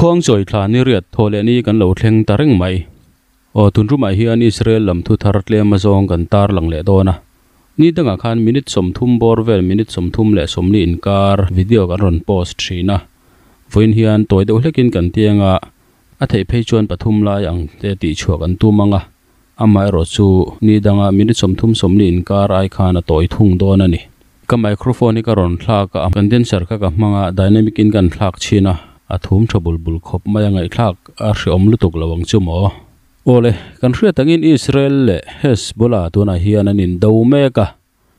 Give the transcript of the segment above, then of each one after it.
Khuangchawi thla ni riat thaw leh ni kan lo thleng ta reng mai. Aw tun rumah hian Israel lam thu thar tlem azawng kan tar lang leh dawn a. Ni dangah khan minute 30 bawr vel minute 30 inkar video kan rawn post thin a. Vawiin hian tawi deuh hlekin kan tiang a, a theih phei chuan pathum lai ang te tih chhuah kan tum ang a. Amaherawh chu ni danga minute 30 40 inkar ai khan a tawi thung dawn a ni. Ka microphone hi ka rawn thlak a, condenser kha ka hmang a, dynamic in kan thlak chhin a, a thum tha bul bul khawp mai a ngaihthlak a hreawm lutuk lo ang chu maw. Awle, kan hriat angin Israel leh Hezbollah tunah hian an indo mek a,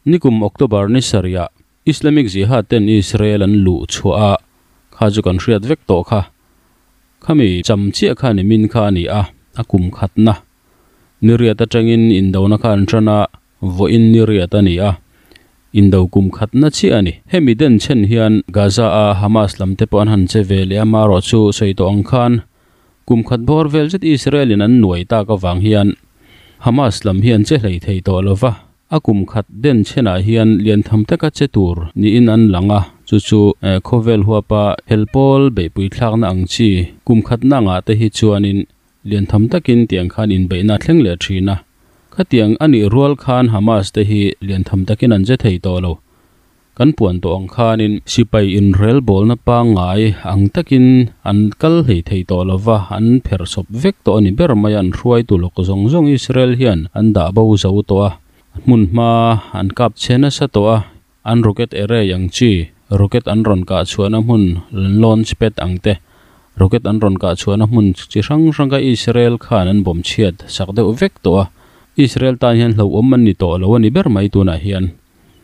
nikum October ni sarih ah Islamic Jihad ten Israel an luh chhuah a, kha chu kan hriat vek tawh kha. Khami cham chiah kha nimin kha a ni a, a kum khatna. Ni riat atangin indona kha an tan a, Vawiin ni riat a ni a, indo kum khatna chiah a ni. Hemi den chhen hian Gaza a Hamas lam te pawh an han che ve leh a, marawh chu sawi tawh ang khan kum khat bawr vel zet Israel in an nuai tak avang hian Hamas lam hi an che hlei thei tawh lo va, a kum khat den chhenah hian lian tham taka che tur niin an lang a, chu chu khawvel huapa helpawl beihpui thlakna ang chi kum khatna angah te hi chuanin Lian tham takin tiang khan inbeihna a thleng leh thin a. Khatiang a nih rual khan Hamas te hi lian tham takin an che thei tawh lo. Kan puan tawh ang khanin sipai inrelbawlna pangngai ang takin an kal hlei thei tawh lo va, an pherh sawp vek tawh a ni ber mai a, an hruaitu lawk zawng zawng Israel hian an dah bo zo tawh a, hmun hma an kap chhe nasa tawh a, an rocket array ang chi, rocket an rawn kah chhuahna hmun launch pad ang te, rocket an rawn kah chhuahna hmun chi hrang hrang kha Israel khan an bawm chhiat sak deuh vek tawh a, Israel tan hian hlauhawm an ni tawh lo a ni ber mai tunah hian.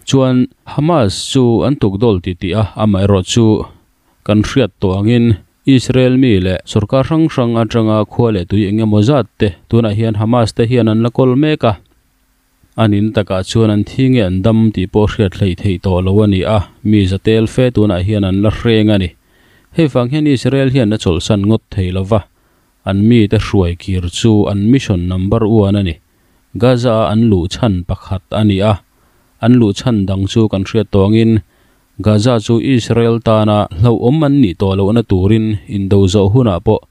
Chuan Hamas chu an tukdawl ti tih a, amaherawh chu kan hriat tawh angin Israel mi leh sorkar hrang hrang atanga khua leh tui eng emaw zat te tunah hian Hamas te hian an la kawl mek a. An in takah chuan an thi nge an dam tih pawh hriat hleih theih tawh lo a ni a, mi za tel fe tunah hian an la hreng a ni. Hei vang hian Israel hian a chawlhsan ngawt thei lo va, an mite hruai kir chu an mission number one a ni. Gaza-a an luh chhan pakhat a ni a, an luh chhan dang chu kan hriat tawh angin Gaza chu Israel tana hlauhawm an nih tawh lohna turin indo zawh hunah pawh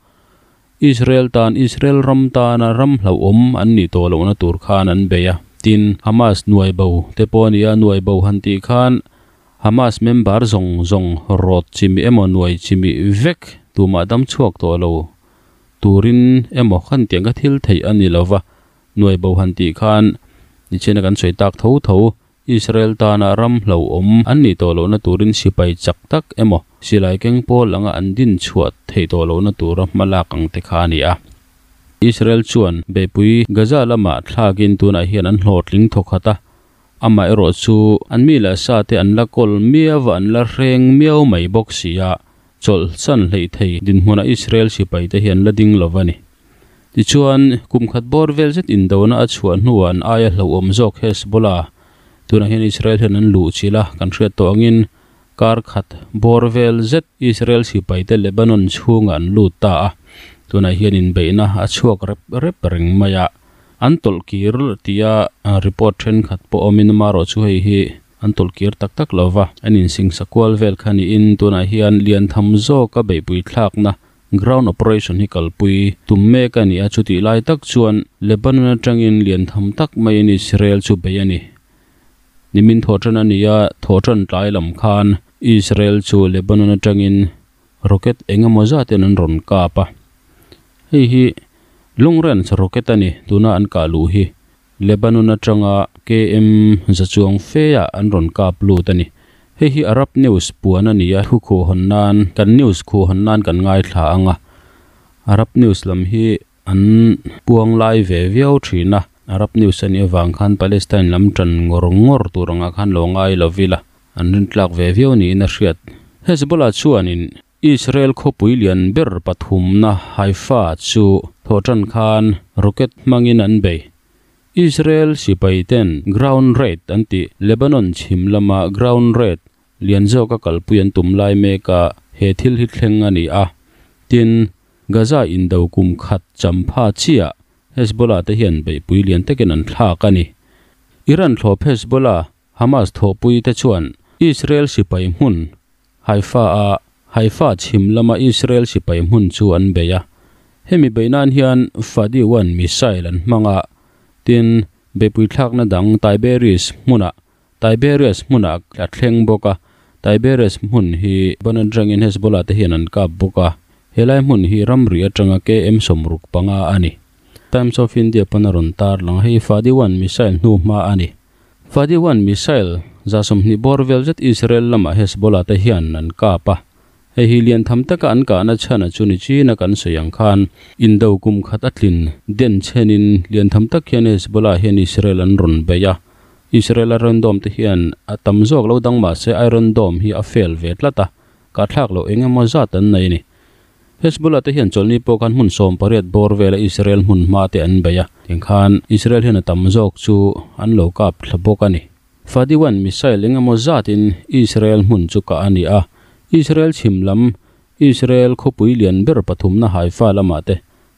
Israel tan Israel ram tana ram hlauhawm an nih tawh lohna tur khan an bei a. Tin, Hamas nuai bo te pawh a ni a, nuai bo han tih khan Hamas member zawng zawng rawt chimih emaw nuai chimih vek tumah dam chhuak tawh lo turin emaw khan tiang kha thil theih a ni lo va, nuai bo han tih khan nichina kan sawi tak tho tho Israel tana ram hlauhawm an nih tawh lohna turin sipai chak tak emaw silai keng pawl anga an din chhuah theih tawh lohna tura hma lak ang te kha a ni a. Israel chuan beihpui Gaza lamah thlakin tunah hian an hlawhtling thawkhat a, amaherawh chu an mi leh sa te an la kawl miau a, an la hreng miau mai bawk si a, chawlhsan hleih thei dinhmunah Israel sipai te hi an la ding lo va ni. Tichuan, kum khat bawr vel zet indona a chhuah hnuah an aia hlauhawm zawk Hezbollah, tunah hian Israel hian an luh chilh a, kan hriat tawh angin kar khat bawr vel zet Israel sipaite Lebanon chhungah an lut ta a, tunah hian inbeihna a chhuak rep rep reng mai a, an tawlh kir tia report thenkhat pawh awmin amarawh chu hei hi an tawlh kir tak tak lo va, an insingsa kual vel kha niin tunah hian lian tham zawka beihpui thlakna Ground operation hi kalpui tum mek a ni a, chutih lai tak chuan Lebanon atangin lian tham tak maiin Israel chu bei a ni. Nimin thawhtan a ni a, thawhtan tlai lam khan Israel chu Lebanon atangin rocket eng emaw zatin an rawn kap a. Hei hi long range rocket a ni, tuna an kah luh hi Lebanon atanga KM za chuang fe ah an rawn kap lut a ni. Hei hi Arab news puan a ni a, thu khuh hawn nan, kan news khuh hawn nan kan ngaithla ang a. Arab news lam hi an puang lai ve viau thin a, Arab news a nih avang khan Palestine lam tan ngawr ngawr tur angah khan lo ngai lo vila, an rintlak ve viau niin a hriat. Hezbollah chuanin Israel khawpui lian ber pathumna Haifa chu thawhtan khan rocket hmangin an bei. Israel sipai ten ground raid an tih Lebanon chhim lama ground raid lian zawka kalpui an tum lai meka he thil hi thleng a ni a. Tin, Gaza indo kum khat champha chiah Hezbollah te hian beihpui lian takin an thlak a ni. Iran thlawp Hezbollah, Hamas thawhpui te chuan Israel sipai hmun Haifa-a Haifa chhim lama Israel sipai hmun chu an bei a. Hemi beih nan hian Fadi 1 missile an hmang a, tin, beihpui thlakna dang Tiberias hmunah Tiberias hmunah a thleng bawk a. Tiberias hmun hi ban atangin Hezbollah te hian an kap bawk a, helai hmun hi ramri atanga KM 65 a ni. Times of India pawn a rawn tar lang a, hei Fadi 1 missile hnu hma a ni. Fadi 1 missile 30 bawr vel zet Israel lamah Hezbollah te hian an kap a, hei hi lian tham taka an kahna chhan a chu ni chin a kan sawi ang khan indo kum khat a tlin den chenin lian tham tak hian Hezbollah hian Israel an rawn bei a, Israel Iron Dome te hian a tam zawk lo dang mah se Iron Dome hi a fail ve tlat a, kahthlak loh eng emaw zat an nei a ni. Hezbollah te hian chawlhni pawh khan hmun 18 bawr vela Israel hmun hma te an bei a, tiang khan Israel hian a tam zawk chu an lo kap thla bawk a ni. Fadi 1 missile eng emaw zatin Israel hmun chu kah a ni a, Israel chhim lam Israel khawpui lian ber pathumna Haifa lamah te,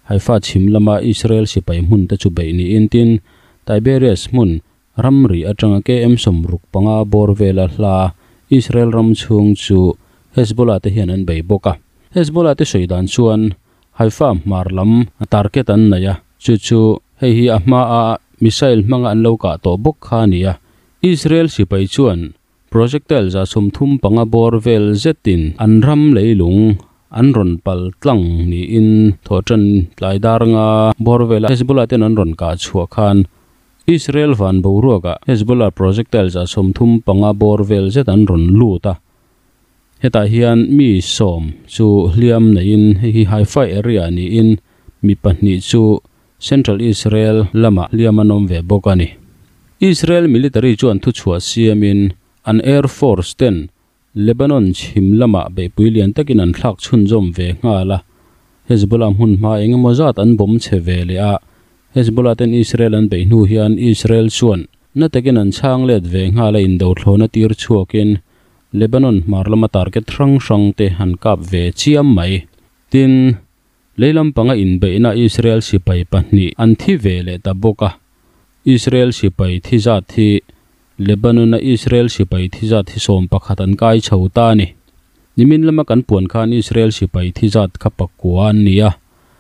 Haifa chhim lama Israel sipai hmun te chu beih niin tin Tiberias hmun ramri atanga KM 65 bawr vela hla Israel ram chhung chu Hezbollah te hian an bei bawk a. Hezbollah te sawi dan chuan Haifa hmar lam target an nei a, chu chu hei hi a hma a missile hmanga an lo kah tawh bawk kha a ni a. Israel sipai chuan projectile 35 bawr vel zetin an ram leilung an rawn pal tlang niin thawhtan tlai dar nga bawr vela Hezbollah ten an rawn kah chhuah khan Israel van boruakah Hezbollah projectile 35 bawr vel zet an rawn lut a. Hetah hian mi 10 chu hliam neiin hei hi Haifa area niin mi 2 chu Central Israel lama hliam an awm ve bawk a ni. Israel military chuan thu chhuah siamin an Air Force ten Lebanon chhim lama beihpui lian takin an thlak chhunzawm ve nghal a. Hezbollah hmun hma eng emaw zat an bawm che ve leh a. Hezbollah ten Israel an beih hnu hian Israel chuan na takin an chhang let ve nghal a indo thlawna tir chhuakin Lebanon hmar lama target hrang hrang te an kap ve chiam mai. Tin, leilam panga inbeihna Israel sipai 2 an thi ve leh ta bawk a. Israel sipai thi zat hi Lebanon a Israel sipai thi zat hi 11 an kai chho ta a ni. Nimin lama kan puan khan Israel sipai thi zat kha 9 an ni a.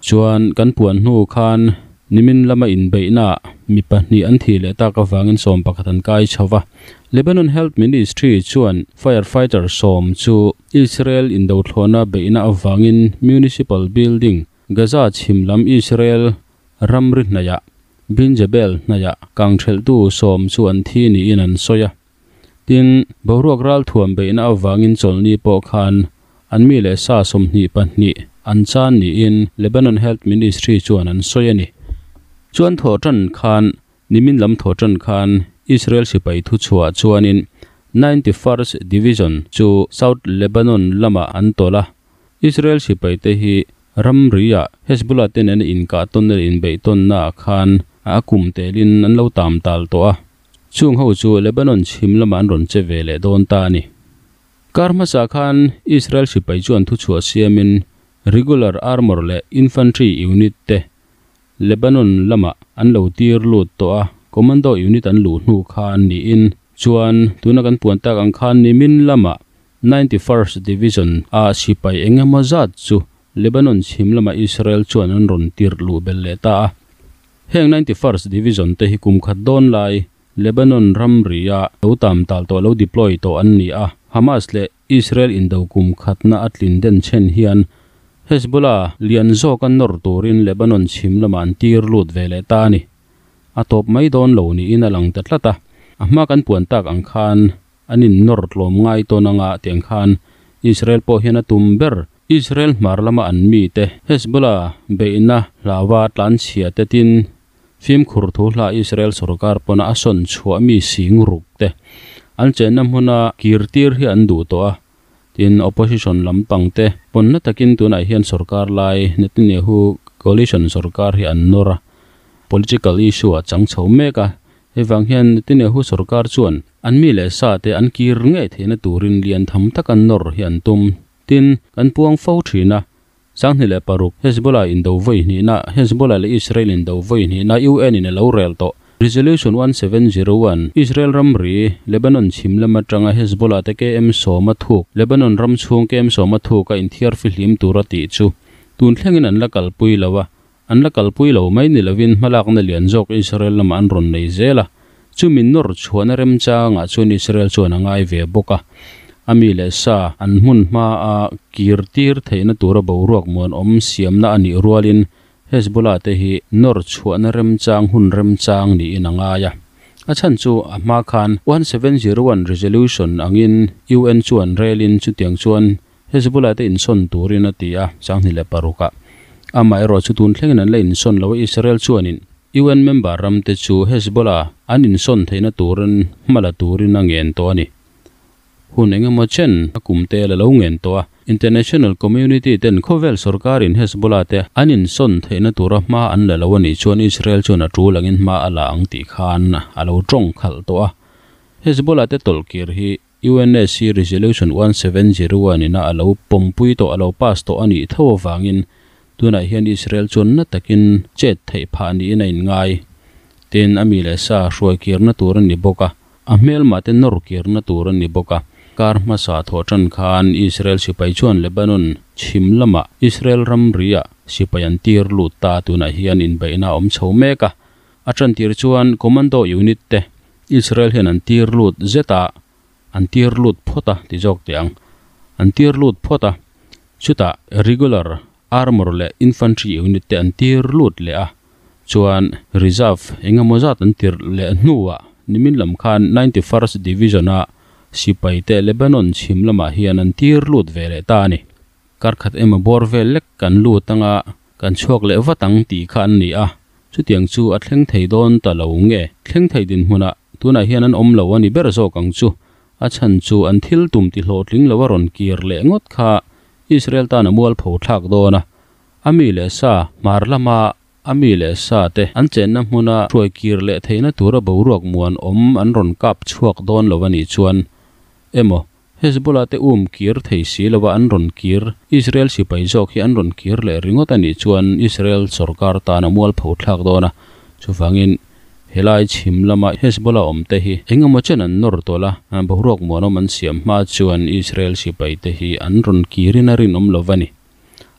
Chuan kan puan hnu khan nimin lama inbeihna mi 2 an thi leh tak awangin 11 an kai chho a. Lebanon Health Ministry chuan firefighter 10 chu Israel indo thlawna beihna awangin municipal building Gaza chhim lam Israel ramri hnaiah Bin Jebel hnaiah kang theltu 10 chu an thi niin an sawi a. Tin, boruak ral thuam beihna awangin chawlhni pawh khan an mi leh sa 22 an chan niin Lebanon Health Ministry chuan an sawi a ni. Chuan thawhtan khan nimin lam thawhtan khan Israel sipai thu chhuah chuanin 91st Division chu South Lebanon lama an tawlh a. Israel sipai te hi ramria Hezbollah ten an inkah tawn na leh inbeih tawn na ah khan a kum telin an lo tam tal tawh a. Chung ho chu Lebanon chhim lama an rawn che ve leh dawn ta a ni. Kar hmasa khan Israel sipai chuan thu chhuah siamin regular armor leh infantry unit te Lebanon lama an lo tir lut tawh a, commando unit an luh hnu khan niin chuan tuna kan puan tak ang khan nimin lama 91st Division a sipai eng emaw zat chu Lebanon chhim lama Israel chuan an rawn tir luh bel leh ta a. Heng 91st Division te hi kum khat dawn lai Lebanon ramria lo tam tal tawh lo deploy tawh an ni a. Hamas leh Israel indo kum khatna a tlin den chen hian Hezbollah lian zawk an nawr turin Lebanon chhim lama an tir lut ve leh ta a ni. A tawp mai dawn lo niin a lang ta tlat a. A hma kan puan tak ang khan an in nawr tlawm ngai tawn anga tiang khan Israel pawh hian a tum ber Israel hmar lama an mi te Hezbollah beihna hlawa tlan chhia te tin fim khur thu hla Israel sarkar pawna a sawn chhuah mi sing ruk te an chenna hmuna kirtir hi an duh tawh a. Tin, opposition lampang te pawnna takin tunah hian sarkar lai Netanyahu coalition sarkar hi an nawr a. Political issue a chang chho mek a. Hei vang hian Netanyahu sarkar chuan an mi leh sa te an kir ngei theihna turin lian tham tak an nawr hi an tum. Tin, kan puang fo thin a. 2006 Hezbollah indo vawi hnihna Hezbollah leh Israel indo vawi hnihna UN in a lo rel tawh. Resolution 1701, Israel ramri, Lebanon chhim lam atanga Hezbollah te KM sawma thuk, Lebanon ram chhung KM sawma thuka inthiar fihlim tura tih chu tun thlengin an la kalpui lo a, an la kalpui lo mai ni lovin hmalakna lian zawk Israel lamah an rawn nei zel a, chumi nawr chhuahna remchangah chuan Israel chuan a ngai ve bawk a, a mi leh sa an hmun hmaa kir tir theihna tura boruak muanawm siamna a nih rualin Hezbollah te hi nawr chhuahna remchang hun remchang niin a ngai a. A chhan chu a hma khan 1701 resolution angin UN chuan relin chutiang chuan Hezbollah te insawn turin a ti a, 26 ah. Amaherawh chu tun thlengin an la insawn lo a, Israel chuanin UN member ram te chu Hezbollah an insawn theihna turin hma la turin a ngen tawh a ni. Hun engemaw chen a kum te la lo ngen tawh a, international community ten khawvel sorkarin Hezbollah te an insawn theihna tura hma an la lo a nih chuan Israel chuan a tul angin hma a la ang tih khan a lo tawng khalh tawh a. Hezbollah te tawlhkir hi UNSC Resolution 1701 ina a lo pawmpui tawh a lo pass tawh a nih tho avangin tunah hian Israel chuan na takin chet theih phah niin a inngai. Tin, a mi leh sa hruaikirna tur a ni bawk a. A hmelmah te nawr kirna tur a ni bawk a. Kar hmasa thawh tan khan Israel sipai chuan Lebanon chhim lamah Israel ramriah sipai an tir lut ta tunah hian inbeihna a awm chho mek a. A tan tir chuan commando unit te Israel hian an tir lut zet a, an tir lut phawt a ti zawk teh ang. An tir lut phawt a, chutah regular armour leh infantry unit te an tir lut leh a. Chuan reserve engemaw zat an tirh leh hnuah nimin lam khan 91st Division-a sipaite Lebanon chhim lamah hian an tir lut ve leh ta a ni. Kar khat emaw bawr vel lek kan lut anga kan chhuak leh vat ang tih kha an ni a, chutiang chu a thleng thei dawn ta lo nge? Thleng thei dinhmunah tunah hian an awm lo a ni ber zawk ang chu. A chhan chu an thil tum ti hlawhtling lo a rawn kir leh ngawt kha Israel tan a mualpho thlak dawn a, A mi leh sa, hmar lama a mi leh sa te an chenna hmuna hruai kir leh theihna tura boruak muan awm an rawn kap chhuak dawn lo a nih chuan emaw Hezbollah te um kir thei si lova an rawn kir Israel sipai zawk hi an rawn kir leh ringawt a nih chuan Israel sorkar tan a mualpho thlak dawn a, chuvangin helai chhim lama Hezbollah awm te hi engemaw chen an nawr tawlh a, boruak muanawm an siam hma chuan Israel sipai te hi an rawn kirin a rinawm lo va ni.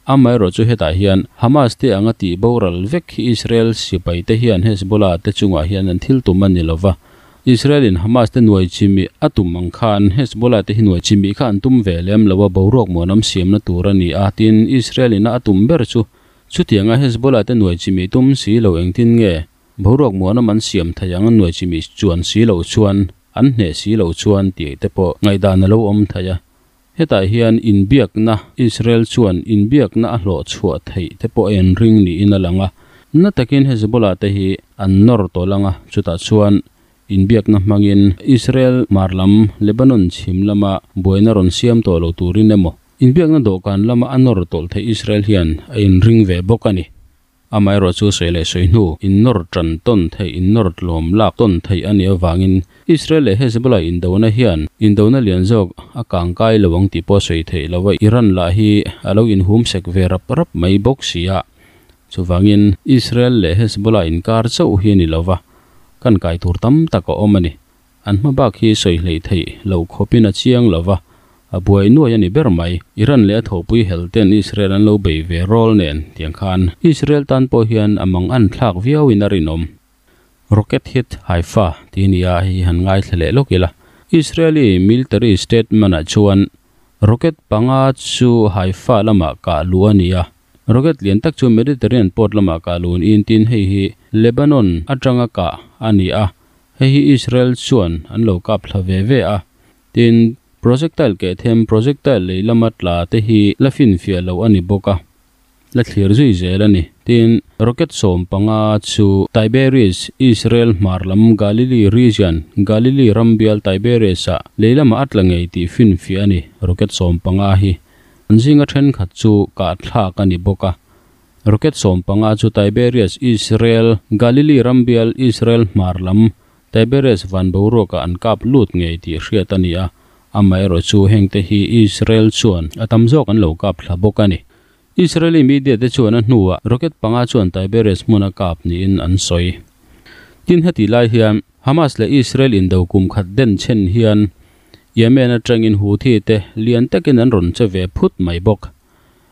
Amaherawh chu hetah hian Hamas te anga tih boral vek hi Israel sipai te hian Hezbollah te chungah hian an thil tum a ni lova. Israel in Hamas te nuai chimih a tum ang khan Hezbollah te hi nuai chimih kha an tum ve lem lo a, boruak muanawm siamna tur a ni a, tin Israel in a a tum ber chu chutianga Hezbollah te nuai chimih tum si lo engtin nge boruak muanawm an siam thei ang nuai chimih chuan si loh chuan an hneh si loh chuan tih te pawh ngaihdan a lo awm thei a. Hetah hian inbiakna, Israel chuan inbiakna a hlawh chhuah theih te pawh a inring niin a lang a. Na takin Hezbollah te hi an nawr tawh lang a, chutah chuan inbiakna hmangin Israel hmar lam Lebanon chhim lama buaina rawn siam tawh lo turin emaw, inbiakna dawhkan lama a nawr tawlh theih Israel hian a inring ve bawk a ni. Amaherawh chu sawi leh sawi hnu innawr tan tawn theih, innawr tlawm lak tawn theih a nih avangin Israel leh Hezbollah indona hian indona lian zawk a kangkai lo ang tih pawh sawi theih lo a, Iran lah hi a lo inhum sek ve rap rap mai bawk si a. Chuvangin Israel leh Hezbollah inkar chauh hi a ni lo va, kan kai tur tam tak a awm a ni. An hma bak hi sawi hleih theih loh khawpin a chiang lo va, a buai nuai a ni ber mai. Iran leh a thawhpui hel ten Israel an lo bei ve rawl nen tiang khan Israel tan pawh hian a mang an thlak viauin a rinawm. Rocket hit Haifa tih nia hei hi han ngaithla leh lawk ila. Israeli military statement ah chuan rocket panga chu Haifa lamah kah luh a ni a, rocket lian tak chu Mediterranean port lamah kah luh niin tin hei hi Lebanon atanga kah a ni a, Hei hi Israel chuan an lo kap thla ve ve a, tin, projectile keh them projectile lei lama tla te hi la finfiah loh a ni bawk a, la thlir zui zel a ni. Tin, rocket 15 chu Tiberias, Israel hmar lam Galilee region, Galilee ram bial Tiberias-ah lei lamah a tla ngei tih finfiah a ni. Rocket 15 hi an zinga thenkhat chu kah thlak a ni bawk a. Rocket 15 chu Tiberias, Israel, Galilee ram bial, Israel hmar lam, Tiberias van boruakah an kap lut ngei tih hriat a ni a, amaherawh chu hengte hi Israel chuan a tam zawk an lo kap thla bawk a ni. Israeli media te chuan a hnuah rocket panga chuan Tiberias hmun a kap niin an sawi. Tin heti lai hian Hamas leh Israel indo kum khat den chen hian Yemen atangin Houthi te lian takin an rawn che ve phut mai bawk.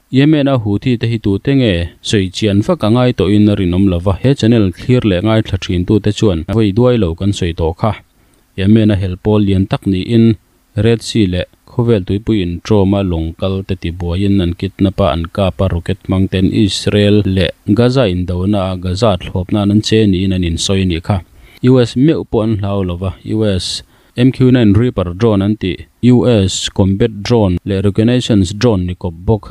Yemen a Houthi te hi tute nge sawi chian vak a ngai tawhin a rinawm lova, he channel thlir leh ngaithla thin tute chuan vawi duai lo kan sawi tawh kha. Yemen a hel pawl lian tak niin Red Sea leh khawvel tuipui intrawma lawng kal te tibuaiin an kidnap a, an kap a, rocket hmang ten Israel leh Gaza indona a Gaza thlawp nan an che niin an insawi a nih kha. US meuh pawh an hlau lova, US MQ-9 Reaper drone an tih, US combat drone leh reconnaissance drone ni kawp bawk.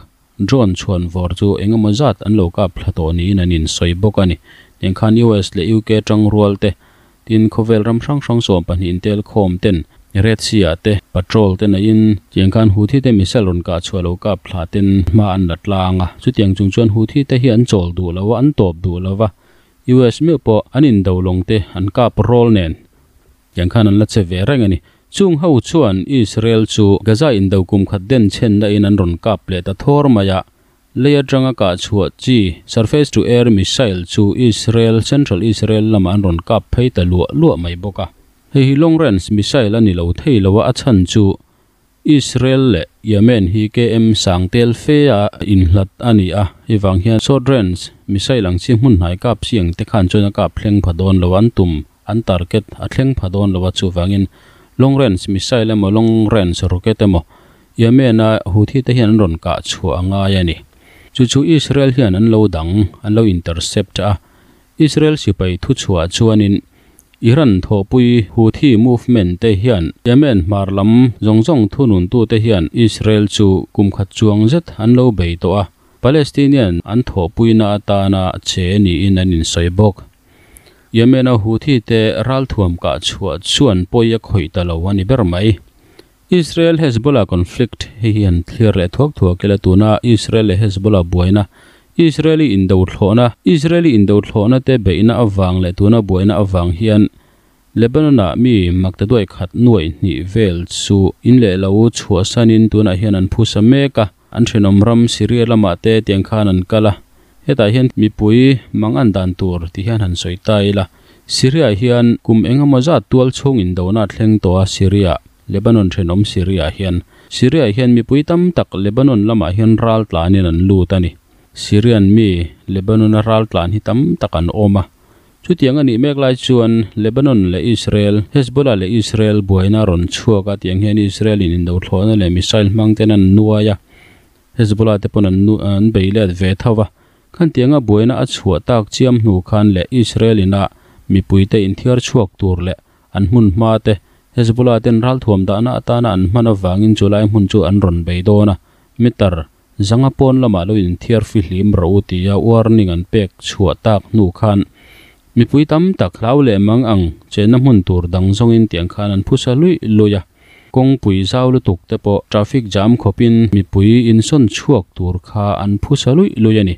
Drone chhuan vawr chu eng emaw zat an lo kap thla tawh niin an insawi bawk a ni. Tiang khan US leh UK tangrual te, tin khawvel ram hrang hrang 12 intel khawm ten Red Sea ah te patrol te neiin tiang khan Houthi te missile rawn kah chhuah lo kap thla ten hma an la tlang a. Chutiang chung chuan Houthi te hi an chawl duh lo a, an tawp duh lo va. US meuh pawh an indo lawng te an kap rawl nen Tiang khan an la che ve reng a ni. Chung ho chuan Israel chu Gaza indo kum khat den chhenna in an rawn kap leh ta thawr mai a. Lei atanga kah chhuah chi surface to air missile chu Israel, Central Israel lamah an rawn kap phei ta luah luah mai bawk a. Hei hi long range missile a ni lo thei lo a, a chhan chu Israel leh Yemen hi KM sang tel fe a inhlat a ni a, hei vang hian short range missile ang chi hmun hnai kap chi ang te khan chuan a kap thleng pha dawn lo a, an tum an target a thleng pha dawn lo a, chuvangin long range missile emaw long range rocket emaw Yemen a Houthi te hian an rawn kah chhuah a ngai a ni. Chu chu Israel hian an lo dang, an lo intercept a, Israel sipai thuchhuah chuanin Iran thawhpui Houthi movement te hian Yemen hmar lam zawng zawng thununtute hian Israel chu kum khat chuang zet an lo bei tawh a, Palestinian an thawhpuina atana che niin an insawi bawk. Yemen-a Houthi te ralthuam kah chhuah chuan pawi a khawih ta lo a ni ber mai. Israel-Hezbollah conflict hei hi han thlir leh thuak thuak ila tuna Israel leh Hezbollah buaina, Israeli indothlawhna, Israeli indothlawhna te beihna avang leh tuna buaina avang hian Lebanon-ah mi maktaduai khat nuaih hnih vel chu in leh lo chhuahsanin tunah hian an phusa mek a, an thenawm ram Syria lamah te tiang khan an kal a, hetah hian mipui mang an dan tur ti hian han sawi ta ila, Syria hian kum engemaw zat tual chhung indona a thleng tawh a, Syria. Lebanon thenawm Syria hian Syria hian mipui tam tak Lebanon lamah hian ral tlanin an lut a ni. Syrian mi Lebanon a ral tlan hi tam tak an awm a. Chutiang a nih mek lai chuan Lebanon leh Israel, Hezbollah leh Israel buaina a rawn chhuak a, tiang hian Israel in indothlawhna leh missile hmang ten an nuai a, Hezbollah te pawn an an bei let ve tho va. Khantianga buaina a chhuah tak chiam hnu khan leh Israel ina mipuite inthiar chhuak tur leh An hmun hma te, Hezbollah ten ralthuam dahna atana an hman avangin chulai hmun chu an rawn bei dawn a, meter zanga pawn lamah lo inthiar fihlim rawh u tia warning an pek chhuah tak hnu khan mipui tam tak hlau leh mang ang chenna hmun tur dang zawngin tiang khan an phusa luih luih a, kawngpui zau lutuk te pawh traffic jam khawpin mipui insawn chhuak tur kha an phusa luih luih a ni.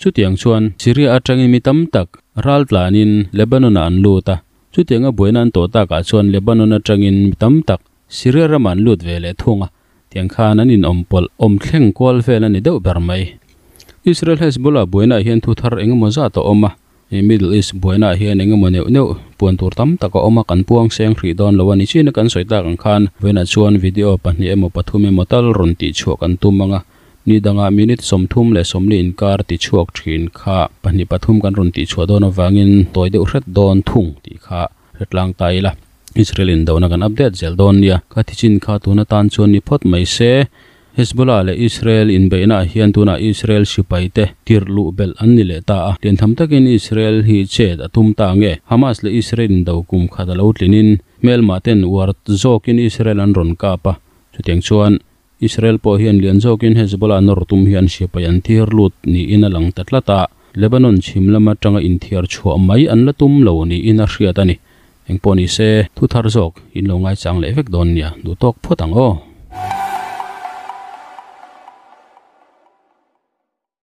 Chutiang chuan Syria atangin mi tam tak ral tlanin Lebanon-ah an lut a, Chutianga buaina an tawh takah chuan Lebanon atangin mi tam tak Syria ramah an lut ve leh thung a, tiang khan an inawm pawlh awm thleng kual vel a ni deuh ber mai. Israel Hezbollah buainaah hian thu thar engemaw zat a awm a, Middle East buainaah hian engemaw neuh neuh puan tur tam tak a awm a, kan puang seng hrih dawn lo a ni. China kan sawi tak ang khan vawiinah chuan video pahnih emaw pathum emaw tal rawn tihchhuah kan tum ang a, Ni dangah minute 30 inkar ti chhuak thin kha pahnih pathum kan rawn tih chhuah dawn avangin tawi deuh hret dawn thung tih kha hre tlang ta ila. Israel in dona kan update zel dawn nia. Kha thichin kha tuna tan chuan ni phawt mai se. Hezbollah leh Israel inbeihnaah hian tunah Israel sipai te tirh luh belh an ni leh ta a. Liantham takin Israel hi chet a tum ta nge? Hamas leh Israel indo kum khat a lo tlinin hmelmah ten uar zawkin Israel an rawn kap a. Chutiang chuan Israel pawh hian lian zawkin Hezbollah nawr tum hian sipai an tir lut niin a lang ta tlat a, Lebanon chhim lam atanga inthiar chhuah mai an la tum lo niin a hriat a ni. Engpawh ni se, thu thar zawk in lo ngaichang leh vek dawn nia, duh tawk phawt ang aw.